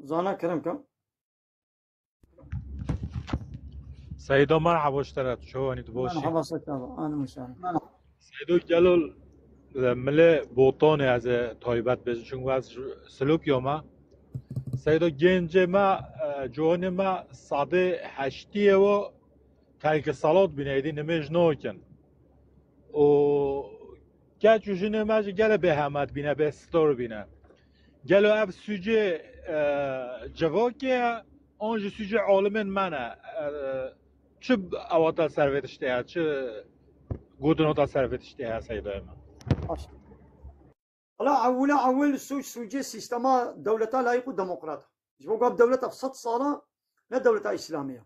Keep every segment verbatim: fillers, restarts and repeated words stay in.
Zana kerem ke. Seyda, merhaba ji te re, tu çawanî, tu baş î? Merhaba Seyda, anî muşahid. Seydo, gelo li milê Botanê ez ê taybet bêjim, çunku ez ji Silopiyê me. Seydo, gencê me, e, ciwanê me sedê heştiyê wo terkî selat bîne, êdî nimêj nakin. Û keç û jinê me jî gele bêhemet bîne, bêstor bîne. Gelo ev sûcê, e, civakê ye, an jî sûcê alimên me ne? E, çi awata ser vê tiştê ye, çi gotina te ser vê tiştê ye, Seyda me? Baş. Wela ewila ewil sûc, sûcê sîstema dewleta layîq û demokrat. Ji bo ku ev dewleta sed sala ne dewleta Îslamî ye.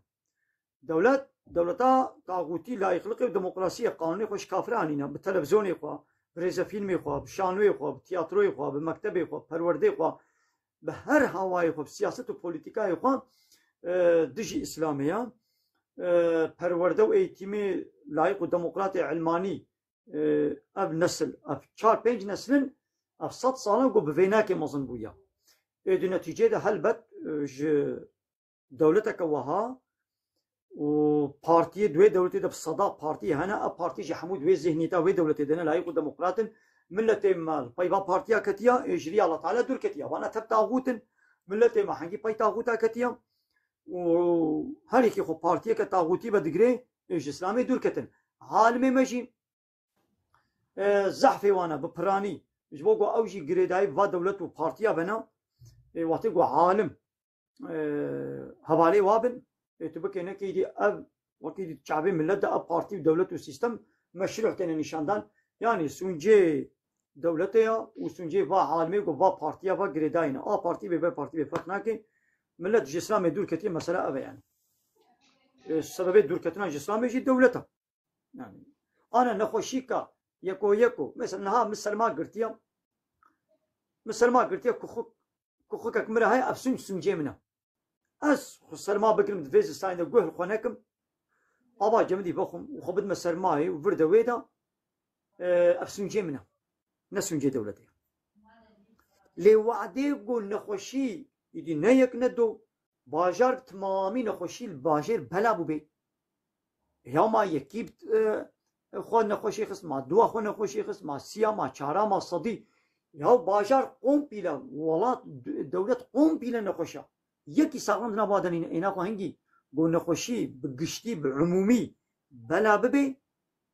Dewlet, dewleta taxûtî, layîqliqê û demokrasiyê, qanûnê xwe ji kafir anîne, bi televîzyonê xwe, bi rêzefîlmê xwe, bi şanoyê xwe, bi tiyatroyê xwe, bi mektebê xwe, bi perwerdê xwe, bi her hawayê xwe, bi siyaset û polîtîkayê xwe, e, dijî Îslamê ye. E, perwerde û eğîtimê layîq û demokratê, ilmanî, e, ev nesil, ev çar pênc neslin, ev sed sal in ku bi vênakê mezin bûye. Ê di netîceyê de helbet, e, ji dewleteke wiha û partiyê di wê dewletê de bi seda partî hene, ev partî jî hemû di wê zihniyeta wê dewletê de ne, layîq û demokrat in. Miletê me li pey va partiya ketiya, ê ji riya Allah Teala dûr ketiya. Vana tev taxût in, miletê me hengî pey taxûta ketiya û her yekê xwe partiyeke taxûtî vedigire, ê ji Îslamê dûr ketin. Alimê me jî e, zehfê wan e bi piranî. Ji bo ku ew jî girêdayî va dewlet û partiya bena, e, wextê ku alim, e, hevalê wa bin, e, tu bikê nekê dî ev, wekî dî çavê millet de ev partî û dewlet û sîstem meşrûh têne nîşandan. Yanî sûncê dewletê ya û sûncê va alimê ku va partiya va girêdayî ne. A partî bê, B partî bê, ferq nake. Millet ji Îslamê dûr ketiye, mesela ev e yani. E, sebebê dûrketina ji Îslamê jî dewlet e. Yani, ana nexweşîka yeko yeko. Mesela niha min serma girtiye. Min serma girtiye kuxuk, kuxukek min re heye, ev sûnc sûncê min e. Ez xwe serma bigirim di vê zistanê de guh li xwe nekim. Ava cemidî vexwim û xwe bidime sermayê û vir de wê de, e, ev sûncê min e. Ne sûncê dewletê. Lê wadê ku nexweşî îdî ne yek ne do, bajar bi timamî nexweşî li bajêr bela bûbê. Ya ma yekî, e, xwe nexweşî xist, ma dua xwe nexweşî xist, ma siya, ma çara, ma sedî. Ya bajar kompîle, welat, d-, dewlet kompîle nexweşa. Yekî saxlem di nav de nîne, êna xwe hingî, go nexweşî bi giştî, bi umûmî bela bibe,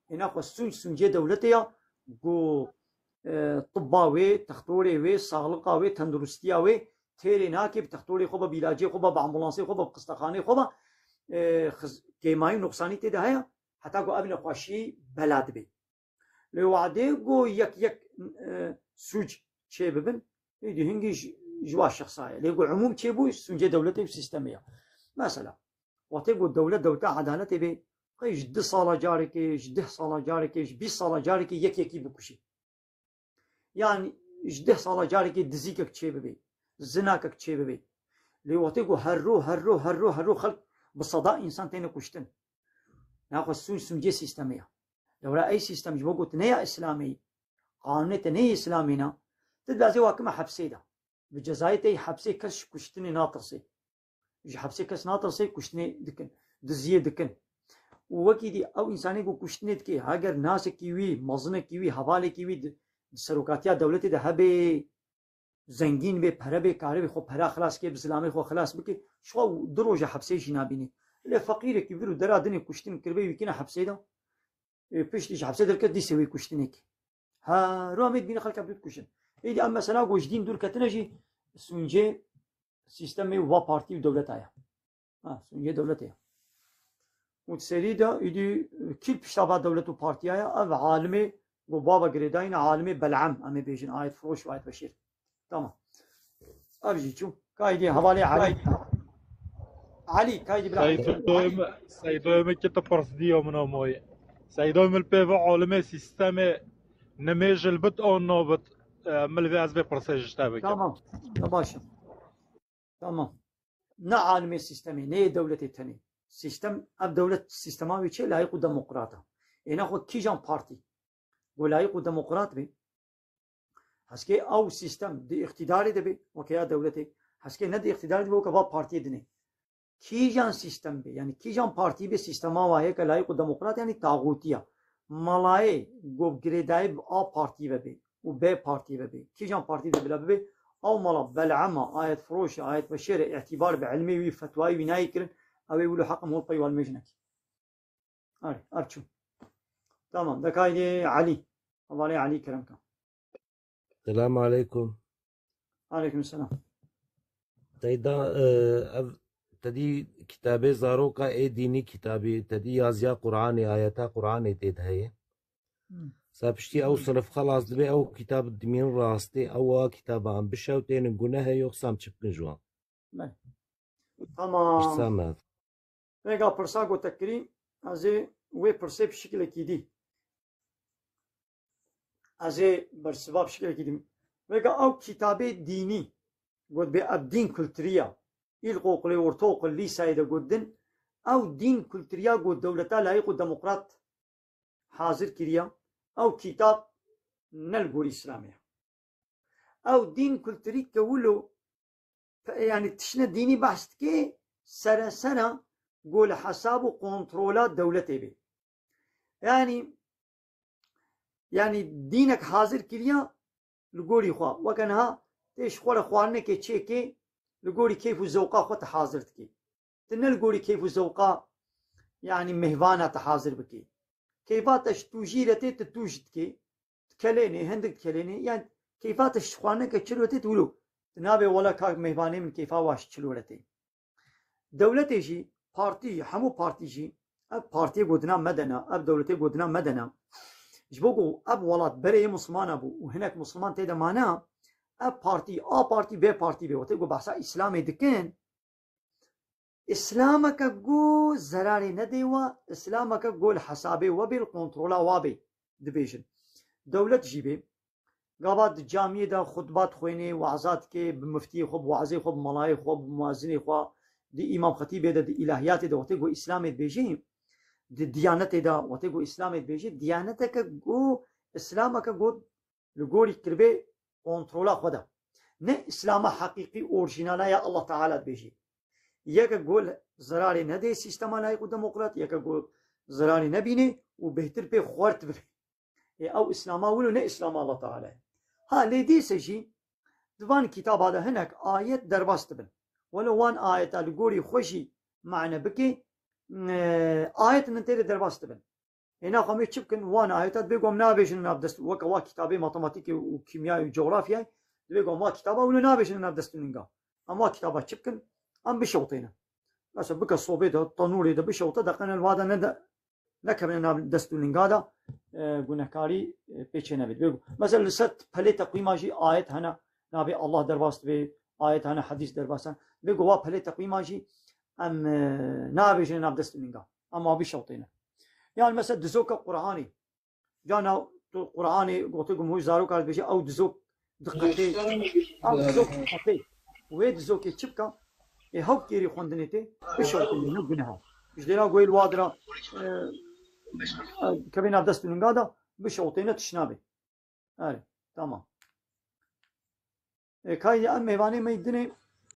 êna xwe sûnc sûncê dewletê ya, go, e, tibba wê, textorê wê, saxliqa wê, tenduristiya wê têrê nake, bi textorê xwe be, bi îlacê xwe be, bi ambulansê xwe be, bi qistexanê xwe be, e, xiz-, kêmayî û nuqsanî tê de heye, heta ku ev nexweşî bela dibe. Lê wadê ku yek yek, e, sûc çê bibin, êdî hingî ji, ji wa şexsa ye. Lê ku umûm çêbû, sûncê dewletê û sîstemê ye. Mesela, wextê ku dewlet, dewleta edaletê bê, qey ji du sala carekê, ji deh sala carekê, ji bîst sala carekê yek yekî bikuşî. Yan ji deh sala carekê dizîkek çê bibê, zinakek çê bibê. Lê wextê ku her ro, her ro, her ro, her ro xelk bi seda însan têne kuştin. Naxwe sûc sûncê sîstemê ya. Lewra ey sîstem ji bo ku tu neya Îslamê yî, qanûnê te neyê Îslamê na, tu dibazê wa kime hepsê de. Bi cezayê te yî hepsê kes ji kuştinê natirsê. Ji hepsê kes natirsê, kuştinê dikin, diziyê dikin. Û wekî dî ew însanê ku kuştinê dike, heger nasekî wî, mezinekî wî, hevalekî wî di, di serokatiya dewletê de hebe, zengîn bê, pere bê, karibê xwe pera xilas ke, bi zilamê xwe xilas bike, ji xwe du roja hepsê jî nabînî. Lê feqîrekî vir û dera dinê kuştin kiribe, wî kine hepsê de, e, piştî ji hepsê derket, dîsê wê kuştinê ke. Hero em ê dibîne xelk ev dû dikuşin. Êdî em mesela ku ji dîn dûr ketine jî sûncê sîstemê û va partî û dewleta ye. Ha, sûncê dewletê ye. Û di serî de êdî kî pişta va dewlet û partiya ye? Ev alimê ku bava girêdayî ne, alimê Bel'am, em ê bêjin, ayet firoş û ayet beşîr. Tamam. Ev jî çû. Kaydî hevalê Elî. Elî, kaydî bila Elî. Seydoyê me, Seydoyê me ki tu pirsdiya min a mayê. Seydoyê min pê ve alimê sîstemê nimêj li bit an nabit, e, min li vê ez vê pirsê ji te bikim. Tamam. Ya baş e. Tamam. Ne alimê sîstemê, ne yê dewletê tenê. Sîstem, ev dewlet sîstema wî çi ye? Layîq û demokrat e. Êna xwe kîjan partî? Go layîq û demokrat bê. Heskê ew sîstem di îqtîdarê de bê, weke ya dewletê, Heskê ne di îqtîdarê dibe weke va partiyê dinê. Kîjan sîstem be, yanî kîjan partî be, sîstema wa heye ke layîq û demokrat, yanî taxûtiya. Malayê go girêdayî bi A partî ve bê û B partî ve bê. Kîjan partî de bila bibe, ew mala bel'ema, ayet firoşe, ayet veşêre, îtîbar bi ilmê wî, fetwayê wî nayê kirin, ew ê wilo heqim hol pey wal mêjinekî. Erê, ev çû. Tamam, dekaydê Elî. Hevalê Elî kerem ke. Selam aleykum. Aleykum selam. Teyda, e, ev tedî kitabê zaroka ê dînî kitabî, tedî yaziya Qur'anê, ayeta Qur'anê tê de heye. Hmm. Sa piştî ew sinif xelas dibe, ew kitab dimîn rastê, ew a kitaba em bişewtênin, guneh e, yoxsa em çi bikin ji wan? Belê. Tamam. Pirsa me. Vêga pirsa ku te kirî, ez ê wê pirsê bi şikilekî dî. Ez ê bersiva bi şikilekî dî. Vêga ew kitabê dînî, got bê ev dîn kulturiya, îlkokilê, ortaokul, lîseyê de got din, ew dîn kulturiya got dewleta layîq û demokrat hazir kiriya, ew kitab ne li gorî Îslamê ye. Ew dîn kulturî ke wilo, pe-, yanî tiştine dînî behs dike, seresera go li hesab û kontrola dewletê bê. Yanî, yanî dînek hazir kiriya li gorî xwe. Weke niha tê ji xwe re xwarinekê çêkê, li gorî keyf û zewqa xwe te hazir dikê. Tu ne li gorî keyf û zewqa, yanî mêhvana te hazir bikî. Keyfa te ji tûjî re tê, tu tûj dikî. Dikelênê, hindik dikelênê. Yanî keyfa te ji xwarineke çilo tê, tu wilo. Tu nabê wela kak mêhvanê min keyfa wa ji çilo re tê. Dewletê jî, partî, hemû partî jî, ev partiyê godina me de ne, ev dewletê godina me de ne. Ji bo ku ev welat berê yê Mislimana bû û hinek Misliman tê de mane, ev partî, A partî, B partî bê, wextê ku behsa Îslamê dikin, Îslameke ku zerarê nedê we, Îslameke ku li hesabê we bê, li kontrola we bê, dibêjin. Dewlet jî bê, gava di camiyê de xutba dixwênê, waza dike, bi miftiyê xwe, bi wazê xwe, bi malayê xwe, bi muezinê xwe, di îmam xetîbê de, di îlahiyatê de, wextê ku Îslamê dibêjê, di diyanetê de, wextê ku Îslamê dibêjê, diyaneteke ku Îslameke ku li gorî kiribê kontrola xwe de. Ne Îslama heqîqî orjînala ya Allah Teala dibêjî. Yeke ku zerarê nedê sîstema layîq û demokrat, yeke ku zerarê nebînê û bêhtir pê xwert bibe. Ê ew Îslama wilo ne Îslama Allah Teala ye. Ha lê dîse jî di van kitaba de hinek ayet derbas dibin. Welo wan ayeta li gorî xwe jî mane bike, e, ayet nin tê de derbas dibin. Ê naxwe em ê çi bikin? Wan ayeta dibê ku em nabêjin nav dest, weke wa kitabê matematîkê û kîmyayê û cografyayê, dibê ku em wa kitaba wilo nabêjin nav dest û ninga. Em wa kitaba çi bikin? Em bişewtêne. Mesela bike sobê de, tenûrê de bişewte, deqene li wa de ne de, nekevine nav dest û ninga de, e, gunekarî, e, pê çê nebe. Dibê ku, mesela li ser pelê teqwîma jî ayet hene, nabê Allah derbas dibê, ayet hene, hedîs derbas hene. Dibê ku wa pelê teqwîma jî em, e, nabêjin nav dest û ninga. Em wa bişewtêne. Yan mesela dizoka Qur'anê. Cana tu Qur'anê gote ku mûy zaroka dibêje ew dizok diqetê. Ew dizok diqetê. Wê dizokê çi bika? Ê hewt kêrî xwendinê tê bişewtêne, ne guneha. Ji dêra goyê li wa dira, e, e, kevê nav dest û ninga da bişewtêne tişt nabê. Erê, tamam. E, kayê em mêvanê me yî dinê,